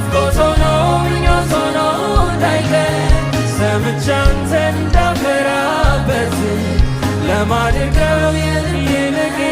ናፍቆት ሆኖ ምኞት ሆኖ እንዳይቀር፣ ሰምቼ አንተን እንዳፈራበት ለማድርገው የልቤ።